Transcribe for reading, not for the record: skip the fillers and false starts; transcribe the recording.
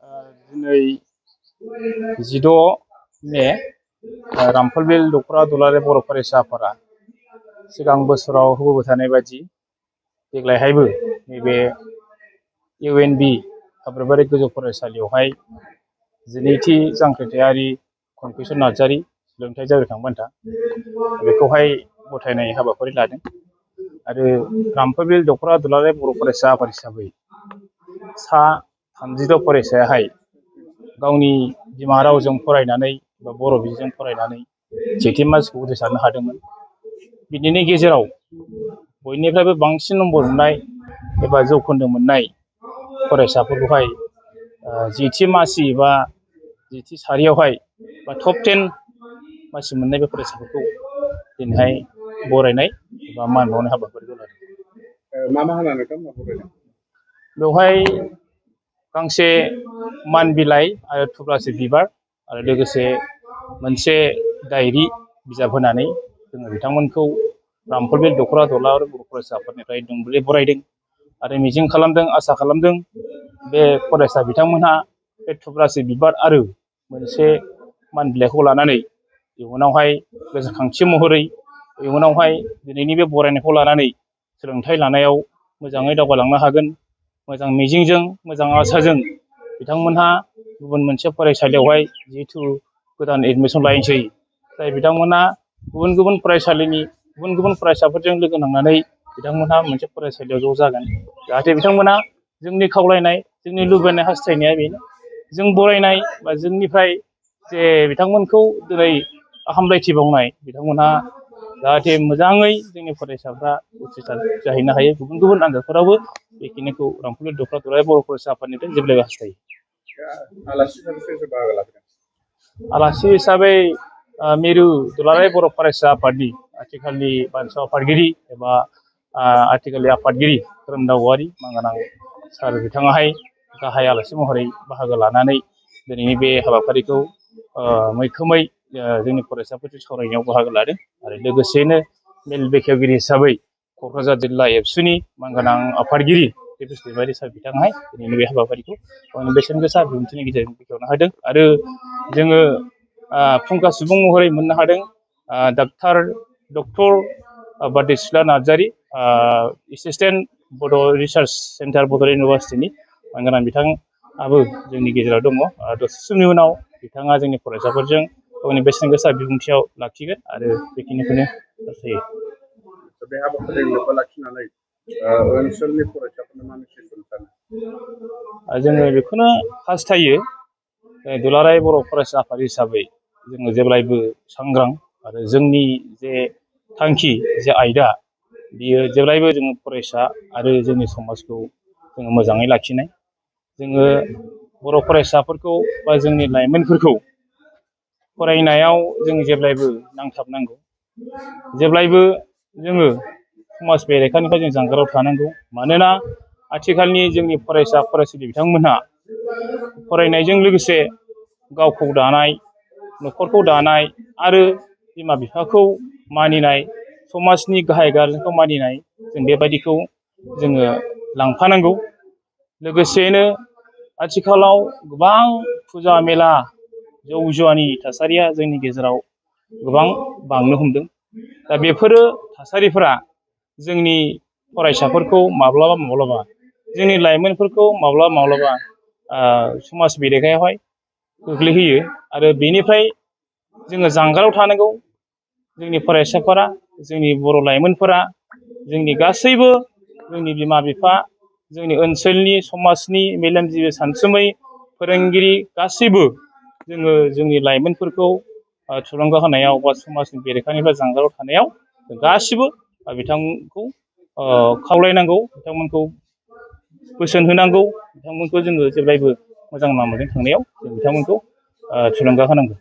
दिनै 16 मे रामफलबिल दख'रा दुलाराय बर' फरायसा आफादा सिगां बोसोराव होबोबाय थानाय बायदि देग्लायहायबो नैबे इउएनबि हाब्रुबारि गोजौ फरायसालियावहाय 12थि जांख्रिथायारि खनफेसन नार्जारि सोलोंथाइ जावरिखां बान्था बेखौहाय गथायनाय हाबाफारि लादों आरो रामफलबिल दख'रा दुलाराय बर' फरायसा आफाद हिसाबै सा 36 फरायसायाहाय गावनि बिमा रावजों फरायनानै बा बर' बिजोंजों फरायनानै सेथि मासिखौ उथ्रिसारनो हादोंमोन। बिनिनो गेजेराव बयनिफ्रायबो बांसिन नम्बर मोननाय एबा जौखोन्दो मोननाय फरायसाफोरखौहाय 10थि मासि बा 10थि सारियावहाय बा टप 10 मासि मोननाय बे फरायसाफोरखौ दिनैहाय बरायनाय एबा मान बावनाय हाबाफारिखौ लादों। मा होनानै बरायनाय? बेवहाय गांसे मान बिलाइ आरो थुब्लासे बिबार आरो लोगोसे मोनसे डायरि बिजाब होनानै जोङो बिथांमोनखौ रामफलबिल दख'रा दुलाराय बर' फरायसा आफादनिफ्राय दुंब्रुदै बरायदों आरो मिजिं खालामदों, आसा खालामदों बे फरायसा बिथांमोनहा बे थुब्लासे बिबार आरो मोनसे मान बिलाइखौ लानानै इयुनावहाय गोसोखांथि महरै इयुनावहाय दिनैनि बे बरायनायखौ लानानै सोलोंथाइ लानायाव मोजाङै दावगालांनो हागोन। मोजां मिजिंजों, मोजां आसाजों बिथांमोनहा गुबुन मोनसे फरायसालियावहाय जिहेथु गोदान एडमिसन लायनोसै, जाय बिथांमोना गुबुन गुबुन फरायसालिनि गुबुन गुबुन फरायसाफोरजों लोगो नांनानै बिथांमोनहा मोनसे फरायसालियाव ज' जागोन। जाहाथे बिथांमोना जोंनि खावलायनाय, जोंनि लुबैनाय, हास्थायनाया बेनो जों बरायनाय बा जोंनिफ्राय जे बिथांमोनखौ दिनै हामलायथि बावनाय बिथांमोनहा जाहाथे मोजाङै जोंनि फरायसाफ्रा उथ्रिसार जाहैनो हायो गुबुन गुबुन आनजादफोरावबो, बेखिनिखौ रामफलबिल दख'रा दुलाराय बर' फरायसा आफादनिफ्राय जेब्लायबो हास्थायो। आलासि हिसाबै मिरु दुलाराय बर' फरायसा आफादनि आथिखालनि बानसु आफादगिरि एबा आथिखालनि आफादगिरि खोरोमदाव औवारि मांगानां सार बिथाङाहाय गाहाय आलासि महरै बाहागो लानानै दिनैनि बे हाबाफारिखौ मैखोमै जोंनि फरायसाफोरजों सावरायनायाव बाहागो लादों आरो लोगोसेयैनो मेल बेखेवगिरि हिसाबै क'क्राझार जिल्ला एबसुनि मांगानां आफादगिरि दैपुस दैमारि सार बिथाङाहाय दिनैनि बे हाबाफारिखौ गावनि बेसेन गोसा बिबुंथिनि गेजेरजों बेखेवनो हादों आरो जोङो फुंखा सुबुं महरै मोननो हादों डक्टर बारदै सिख्ला नार्जारि, एसिस्टेन्ट बड' रिसार्च सेन्टार बड'लेण्ड इउनिभारसिटिनि मानगोनां बिथाङाबो जोंनि गेजेराव दङ। दसे समनि उनाव बिथाङा जोंनि फरायसाफोरजों गावनि बेसेन गोसा बिबुंथियाव लाखिगोन आरो बेखिनिखौनो जाथायो। बे हाबाफारिखौ लोब्बा लाखिनानै ओनसोलनि फरायसाफोरनो मा मेसेज होनो सानो? जोङो बेखौनो हास्थायो, दुलाराय बर' फरायसा आफाद हिसाबै जोङो जेब्लायबो सांग्रां आरो जोंनि जे थांखि, जे आयदा, बियो जेब्लायबो जोङो फरायसा आरो जोंनि समाजखौ जोङो मोजाङै लाखिनाय। जोङो बर' फरायसाफोरखौ बा जोंनि लाइमोनफोरखौ फरायनायाव जों जेब्लायबो नांथाबनांगौ। जेब्लायबो जोङो समाज बेरेखानिफ्राय जों जानगाराव थानांगौ। मानोना आथिखालनि जोंनि फरायसा फरायसुलि बिथांमोनहा फरायनायजों लोगोसे गावखौ दानाय, न'खरखौ दानाय आरो बिमा बिफाखौ मानिनाय, समाजनि गाहाय गारजेनखौ मानिनाय, जों बेबायदिखौ जोङो लांफानांगौ। लोगोसेयैनो आथिखालाव गोबां फुजा मेला जौ जुवानि थासारिया जोंनि गेजेराव गोबां बांनो हमदों। दा बेफोरो थासारिफोरा जोंनि फरायसाफोरखौ माब्लाबा माब्लाबा, जोंनि लाइमोनफोरखौ माब्लाबा माब्लाबा समाज बेरेखायावहाय गोग्लैहोयो आरो बेनिफ्राय जोङो जानगाराव थानांगौ। जोंनि फरायसाफोरा, जोंनि बर' लाइमोनफोरा, जोंनि गासैबो, जोंनि बिमा बिफा, जोंनि ओनसोलनि समाजनि मेलेमजिबि सानसुमै फोरोंगिरि गासैबो जोङो जोंनि लाइमोनफोरखौ थुलुंगा होनायाव बा समाजनि बेरेखानिफ्राय जानगाराव थानायाव गासिबो बिथांमोनखौ खावलायनांगौ, बिथांमोनखौ बोसोन होनांगौ, बिथांमोनखौ जोङो जेब्लायबो मोजां लामाजों थांनायाव जों बिथांमोनखौ थुलुंगा होनांगौ।